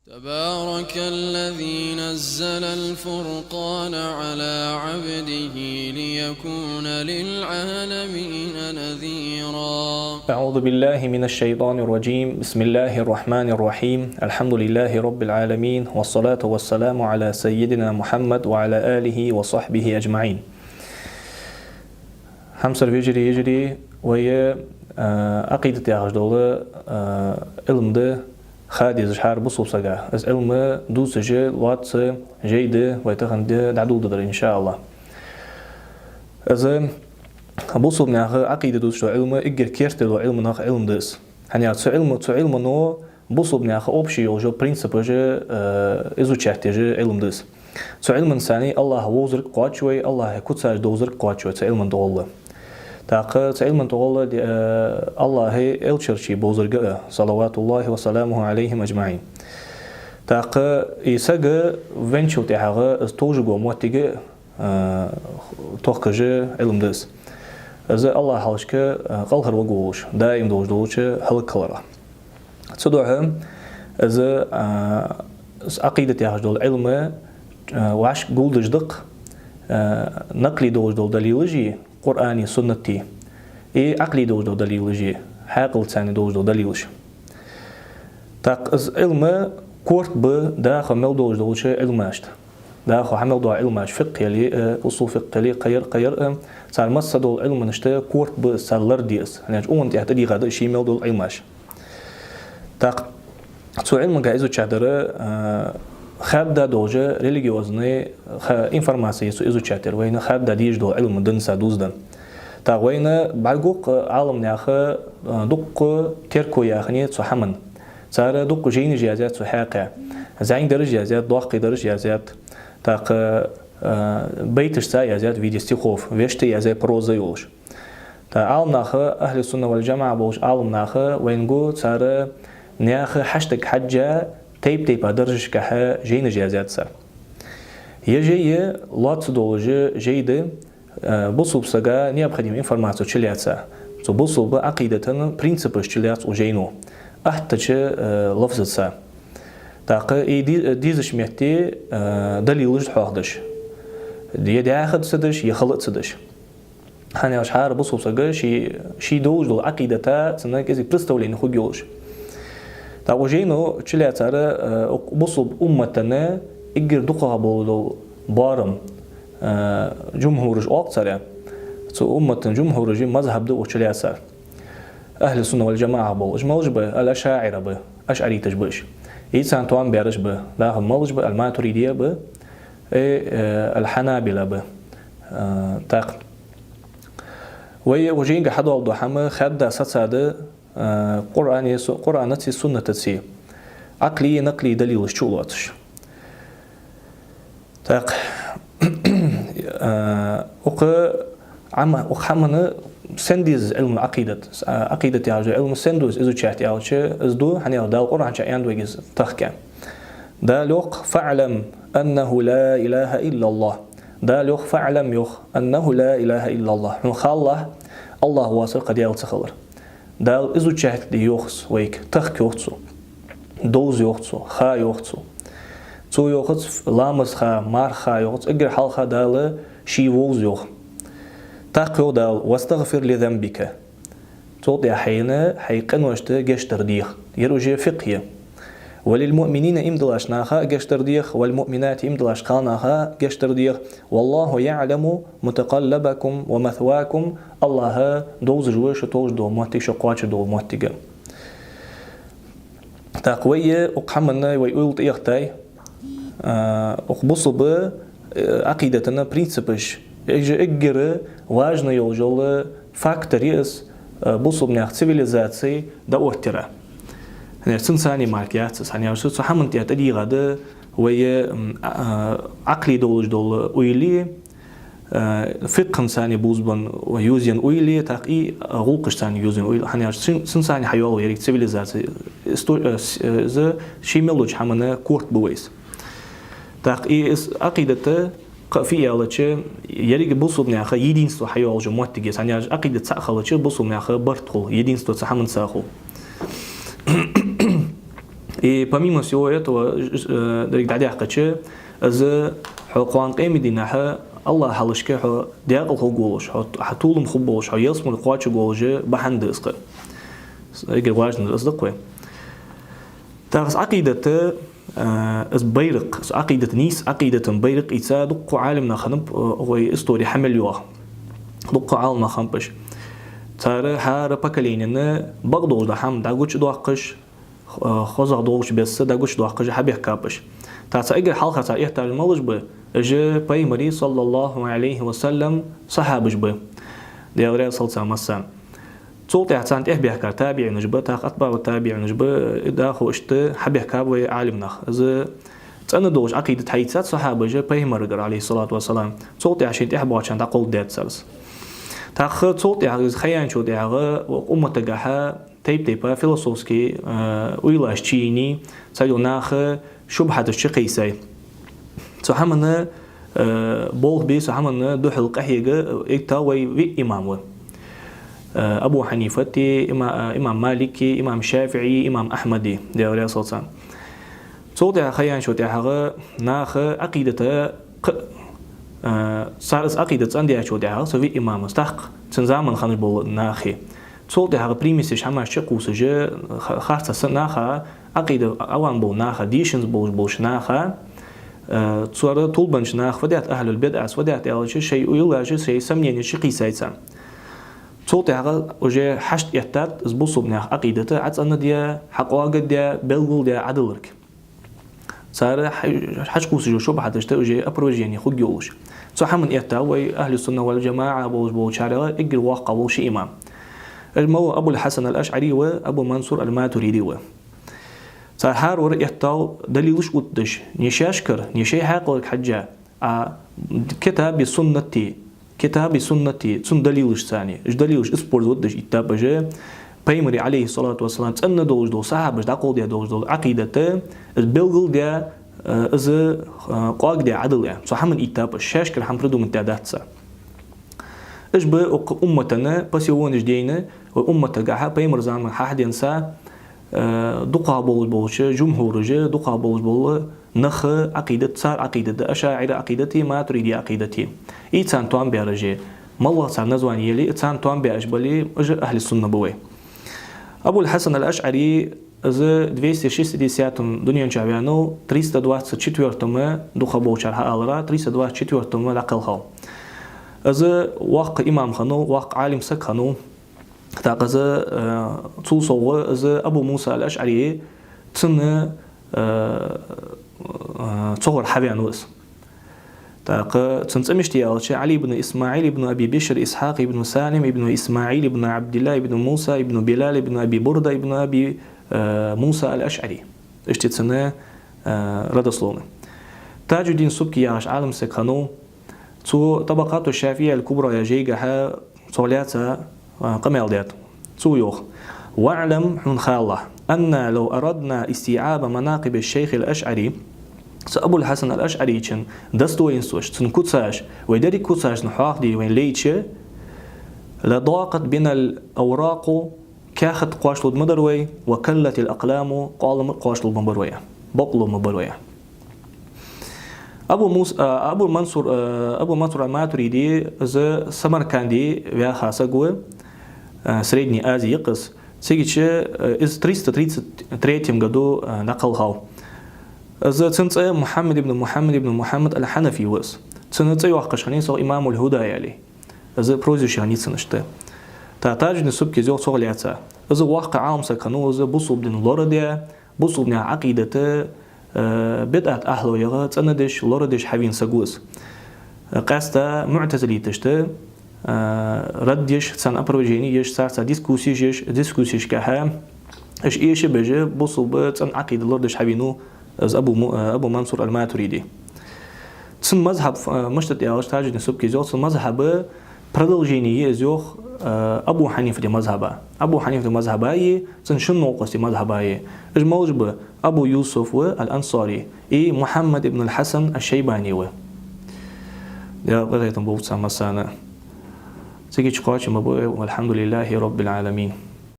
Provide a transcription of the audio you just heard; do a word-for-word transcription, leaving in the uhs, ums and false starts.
تبارك الذي نزل الفرقان على عبده ليكون للعالمين نذيرا. أعوذ بالله من الشيطان الرجيم. بسم الله الرحمن الرحيم. الحمد لله رب العالمين. والصلاة والسلام على سيدنا محمد وعلى آله وصحبه أجمعين. Хьамсара вежарий, йижарий, вай, а, Ӏакъидат яхаш дола, а, Ӏилма да ха дезаш хӀара бусалба сага. Из Ӏилма дувцаш лоацца жай да вай тахан дӀадолададар, иншааллахӀ. Из бусалба наьха Ӏакъида дувцаш дола Ӏилма эггара керттера дола Ӏилманах Ӏилма да из. ХӀана аьлча цу Ӏилма, цу Ӏилмано бусалба наьха общий йолаш йола принципаш, э, изучать еш Ӏилма да из. Цу Ӏилманца АллахӀ вовзарг кхоач вай, АллахӀа куцаш довзарг кхоач вай цу Ӏилман тӀагӀолла. ТӀаккха цу Ӏилман тӀагӀолла, э, АллахӀа элчарчий бовзарг а, صلوات الله وسلامه عليهم أجمعين. ТӀаккха из саг венначул тӀехьагӀа из товжаш вола моттиг а, а, тохкаш Ӏилма да из. Из АллахӀа хьалхашка, а, кӀалхарваргволаш, даим долаш долча хӀалакхиларах. Цудухьа из, а, из Ӏакъидат яхаш дола Ӏилма, а, вӀашка гулдеш да-кх, а, накъли долаш дола далилаши, Къуръани, Суннати, и Ӏакъли долаш дола далилаши, хьаькъалца долаш дола далилаш. ТӀаккха из Ӏилма корта ба дӀахо мел долаш долча Ӏилмашта. ДӀахо хьа мел дола Ӏилмаш, фикъхӀ яле а, усул фикъхӀ яле а, кхыяр, кхыяр а, цар масса дола Ӏилманашта корта ба из, цар ларде из. ХӀана аьлча цун тӀа тӀадийгӀа да ший мел дола Ӏилмаш. ТӀаккха цу Ӏилмага изучать дар, а, хадда долча религиозни ха-, информаци цу изучать дар. Вайна хадда дезаш дола Ӏилма динца дувзаденна. ТӀаккха вайна бӀаргагу-кх Ӏаламнаха, а, дукха терко яханий цу хӀаман. Цар дукха жайнаш яздаьд цу хьакъехьа. ЗӀамига дараш яздаьд, доккхий дараш яздаьд. ТӀаккха, а, байташца яздаьд в виде стихов, вешта яздаьд проза йолаш. ТӀаккха Ӏаламнаха, ахӀлу-сунна валь-жамаӀа болаш Ӏаламнаха, вайна гу цар наьха хьаштага хьежжа тайп-тайпара даржашкахьа жайнаш яздаьд цар. Ер жай лоацца долаш жай да, а, бусалба сага необходимую информацию чулоаца. Цу бусалба Ӏакъидата принципаш чулоац укх жайно. Аттача, а, лафзаца. ТӀаккха из де-, дезача метте, а, далилаш хьоахадеш. Е дӀаьха ца деш, е хала ца деш. ХӀана аьлча хӀара бусалба сага ший, ший долаш дола Ӏакъидата цунна кӀезига представлени хургйолаш. ТӀаккха укх жайно чулоацар, а, укх бусалба уммата эггара дукхагӀа бола дола боарам, а, жумхӀураш оал-кх царех. Цу уммата жумхӀураши мазхӀаб да укх чулоацар. АхӀлу-сунна валь-жамаӀа болаш. Уж малаш ба? Аль-ашаӀира ба. АшӀариташ ба уж. Царна тоам баьраш ба. ДӀахо малаш ба? Аль-матуридия ба. Э, э, аль-хьанабила ба. А, тӀаккха вай укх жайнга хьадоаладу хӀама хадда сацад, а, Къуръани су-, Къуръанаци суннатаци Ӏакъли, накъли далилаш чу а лоацаш. ТӀаккха, а, укх Ӏама-, укх хӀамана сен деза Ӏилма Ӏакъидат, а, Ӏакъидат яхаш дола Ӏилма сен деза изучать аьлча, из да, хӀана аьлча Дала Къуръан чу аьннад вайга из тахка. Дала йоах: «فاعلم أنه لا إله إلا الله». Дала йоах, «فاعلم», йоах, «أنه لا إله إلا الله». Хьона халалахь, АллахӀ воацар кхы даьла ца хилар. Дала изучать де йоах из вайга, тахка йоах цо, довза йоах цо, ха йоах цо. Цо йоахац ламаз ха, марха ха йоахац, эггара хьалха Дала ше вовза йоах. ТӀаккха йоах Дала: «واستغفر لذنبك». Цул тӀехьа хьайна, хьай къиношта гешт дар деха. Ер уже фикъхӀ я. «وللمؤمنين», иман долча наха гешт дар деха, «والمؤمنات», иман долча кхалнаха гешт дар деха. «والله يعلم متقلبكم ومثواكم», АллахӀ довзаш ва шо товжаш дола моттиг, шо кхоачаш дола моттиг. ТӀаккха вай укх хӀаманна вай уйла тӀаэхтай, а, укх бусалба, э, Ӏакъидата принципаш, уж эггара важный йолаш йола фактор я из, э, бусалба наьха цивилизаци дӀаоттаяра. ХӀана аьлча цунца мара яц из, хӀана аьлча цу хӀаман тӀа тӀадийгӀад вай, м, а, а, Ӏакъли долаш дола уйла, э, фикъхӀаца бувзабенна, юзаенна уйла, тӀаккха и, э, гӀулакхашца юзаенна уйла. ХӀана аьлча цун-, цунца хьайоал еррига цивилизаци. Исто-, э, с-, э, из ший мел долча хӀамана корта ба вай из. ТӀаккха и из Ӏакъидата кхы а фу аьлча, еррига бусалба наьха единство хьайоалаш йола моттиг я из. ХӀана аьлча Ӏакъидат цаӀ хилча, бусалба наьха барт хул, единство цу хӀаманца хул. И помимо всего этого, э, деррига дӀадаьккхача, из хьо кхоана къематдийнахьа АллахӀа хьалхашка хьо декъала хургволаш, хьо, хьа толам хургболаш, хьо ялсмала кхоачаргволаш бахьан да из-кх. Эггара важно из да-кх вай. ТӀаккха из Ӏакъидат, э, из байракх, из Ӏакъидат, нийса Ӏакъидата байракх ийца дуккха Ӏалимнах хиннаб, э, вай истори хьа мел йоагӀа. Дуккха Ӏалимнах хиннаб уж. Цар хӀара поколенена бакъдолаш дола хӀама дӀагучадоаккхаш, хо-, хозагӀа долча беса дӀагучадоаккхаш хьабехкаб уж. ТӀаккха цар эггара хьалха цар эттараш малаш ба? Уж Пайхамара, صلى الله عليه وسلم, сахьабаш ба. Даьла раьза хилва царна массанена. Цул тӀехьа царна тӀехьа бехкар табиӀинаш ба, тӀаккха атбаӀу табиӀинаш ба, дӀахо иштта хьабехкаб вай Ӏалимнах. Из цӀена долаш Ӏакъидат хьаийцад сахьабаша Пайхамарагара, عليه الصلاة والسلام. Цул тӀехьа шоай тӀехьабоагӀачарна дӀакховдадаьд цар из. ТӀаккха цул тӀехьа из ха яьнначул тӀехьагӀа укх умматагахьа тайп-тайпара философски, э, уйлаш чуйийлай, цхьайола наха шубхьаташ чукхийсай. Цу хӀаманна, э, болх бе, цу хӀаманна духьал къахьега, э, иттав вай виъ имам ва. Э, Абу Хьанифати, има-, э, имам Малики, имам ШафиӀи, имам Ахьмади, Даьла раьза хилва царна. Цул тӀехьа ха яьнначул тӀехьагӀа наха Ӏакъидата кх-, э, цар из Ӏакъидат цӀендаьчул тӀехьагӀа, цу виъ имама, тӀаккха цун заман хиннаш бола нахи. Цул тӀехьагӀа примесаш хӀамаш чукхувсаш, ха-, харцахьа са наха, Ӏакъида Ӏавам бола наха, дийшанза болаш болча наха, э, цар тилбеннача наха фу даьд, ахьлул бидӀас фу даьд аьлча, шоай уйлаш, шоай сомненеш чукхийсай цар. Цул тӀехьагӀа уже хьашт эттад из бусалба наьха Ӏакъидата Ӏацӏандаь, хьакъоагадаь, белгалдаь Ӏадаларг. Цар хьа-, хьачукхувсаш йола шубхьаташта уже опровержение хургйолаш. Цу хӀаманна эттав вай Ахьлу Сунна вал ДжамаӀа болаш болчарех эггара воккхагӀа вола ши имам. Уж ма ва Абул Хьасан ал-АшӀари ва Абу Мансур ал-Матуриди ва. Цар хӀаравар эттав далилаш оттадеш, не шоашкара, не шоай хьаькъалага хьежжа, а китаби суннати, китаби суннати, цун далилашца, уж далилаш использовать деш иттаб уж, Пайхамара, عليه الصلاة والسلام, цӀена долаш дола, сахьабаша дӀакховдаь долаш дола Ӏакъидата, из белгалдаь, э, из, э, къоагадаь Ӏадал а. Цу хӀаманна иттаб уж, шоашкара хӀама придумать даь дац цар. Уж ба укх умматана, по сегодняшний день, вай умматагахьа, Пайхамара заман хьахденца, э, дукхагӀа болаш болча жумхӀураша, дукхагӀа болаш бола нах Ӏакъидат, цар Ӏакъидат да, ашаӀира Ӏакъидати, матуриди Ӏакъидати. И царна тоам баьраш а, маллагӀа цар названи яле, царна тоам баьраш бале, уж ахьлу сунна ба вай. Абул Хьасан ал-АшӀари, из двести шестидесятом дунен чу ваьннав, триста двадцать четвёртом дукхагӀа болчар хьаалара, триста двадцать четвёртом дӀакхелхав. Из воккха имам хиннав, воккха Ӏалим саг хиннав. ТӀаккха из, э, цул совгӀа из Абу Муса ал-АшӀари цун, э, э, цогӀара хьаваьннав из. ТӀаккха цун цӀи мишта я аьлча, Ӏали ибн ИсмаӀил ибн Аби Бишр, Исхьакъ ибн Салим ибн ИсмаӀил ибн Ӏабдилла ибн Муса ибн Билал ибн Аби Бурда ибн Аби, э, Муса ал-АшӀари. Иштта цун, э, родословни. Таджуддин Субки яхаш Ӏалим саг хиннав, цо Табакъату ШафиӀия ал-Кубра яхача жайгахьа цох лаьца, а, къамаьл даьд. Цо йоах: واعلم, хьона хилалахь, أنا لو أردنا استيعاب مناقب الشيخ الأشعري, цу Абул Хьасан ал-АшӀарийчун достоинстваш, цун куцаш, вай деррига куцашна хьоахаде вайна лайча, لضاقت بنا الأوراق, каьхат кхоачалургда ма дар вай, وكلت الأقلام, къоалам кхоачалургба ма бар вай, бокъо лургба ма бар вай. Абу Мус-, а, Абу Мансур, а, Абу Мансур ал-Матуриди, из Самарканде ваьха саг ва, а, Средней Ази я-кх из. Цигача, а, из триста тридцать третьем году, а, дӀакхелхав. Из, цун цӀи Мухьаммад ибн Мухьаммад ибн Мухьаммад ал-Хьанафи ва из. Цун цӀи йоаккхаш хиннай цох Имамул-Худа аьле. Из прозвище хиннай цун иштта. ТӀаккха Таджуддин Субкис йоах цох лаьца. Из воккха Ӏалим саг хиннав, из бусалба дин лорадаь, бусалба наьха Ӏакъидата, э, бидӀат ахьлу ягӀа цӀенадеш, лорадеш хьавена саг ва из. Къаьстта муӀтазилиташта, э, рад еш, царна опровержение еш, царца дискуссеш еш, дискуссешкахьа, уж эшабеш, бусалба цӀена Ӏакъида лорадеш хьавенав из Абу Му-, э, Абу Мансур ал-Матуриди. Цун мазхьаб, э, мишта да аьлча, Таджуддин Субкис йоах, цун мазхьаба продолжение я из, йоах, э, Абу Хьанифата мазхьаба. Абу Хьанифата мазхьаба а, цун шин новкъости мазхьаба а. Уж малаш ба? Абу Юсуф ва ал-Ансари и Мухьаммад ибн ал-Хьасан аш-Шайбани ва. Даьла къахетам болба царна массанена. Цигача кхоачам ба, والحمد لله رب العالمين.